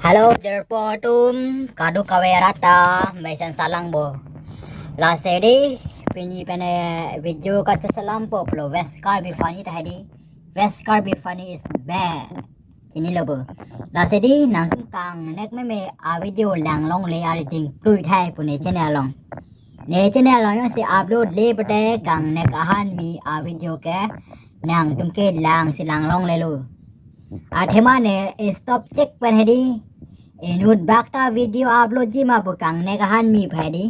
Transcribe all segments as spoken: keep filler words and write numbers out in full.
Hello, jirpo atum, kadokave arat ta mesen salang bo. Lasi dei, pini pen eh, video kacheselam po pulo, West Karbi Funny ta hedi. West Karbi Funny is best. Chinilo bo. Lasi dei, nangtum kangnek meme a video langlongle ari ding plui thai pu ne channel along. Ne channel along jongsi upload le pute kangnek ahan mi a video ke nangtum ke langsi langlonglelo. Athema ne stop chek pen hedi. Inut bak ta video upload ji ma pu kangnek ahan mi pu hedi.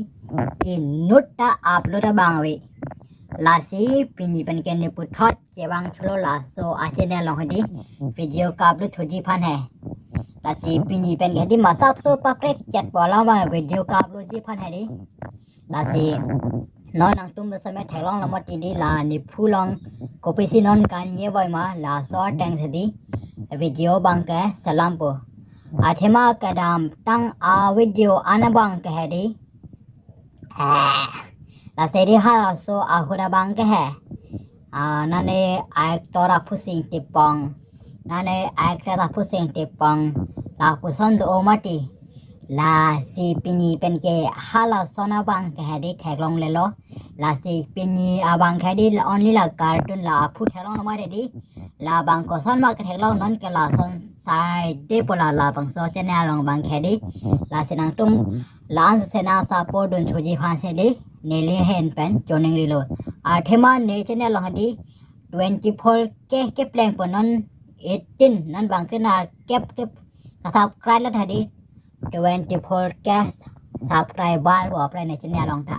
Inut ta upload abang ave. Lasi pini pen ke ne puthot chevang thulo laso a channel along hedi. Video ka-upload thuji aphan he. Lasi pini pen ke hedi masap so paprek chet po alam abang video ka-upload ji aphan hedi. Lasi non nangtum bersama theklonglo mati dei, la nephu along kopisi non kan ye voi ma laso ateng hedi. Video abang ke selam po. Athema kedamtang a video an abang ke hedi. Eh, lasi dei halaso ahut abang ke he. Ah, nane actor aphu sing tipong. Nane actress aphu sing tipong. Lapuson do mati. Lasi pini pen ke halason abang ke hedi theklonglelo. Lasi pini abang ke hedi la only la cartoon la aphu theklonglo mati dei. Labang koson ma ke theklong, non ke lason sai dei pu la labangso channel along abang ke hedi. Lasi nangtum la-an sena support dun thuji aphan si dei, neli ahin pen choningrilo. Athema ne channel along hedi twenty four K kepleng po, non eighteen, non bang ke na kep kep ka-subscribe lo hedi, twenty four K subscriber bo apre ne channel along ta.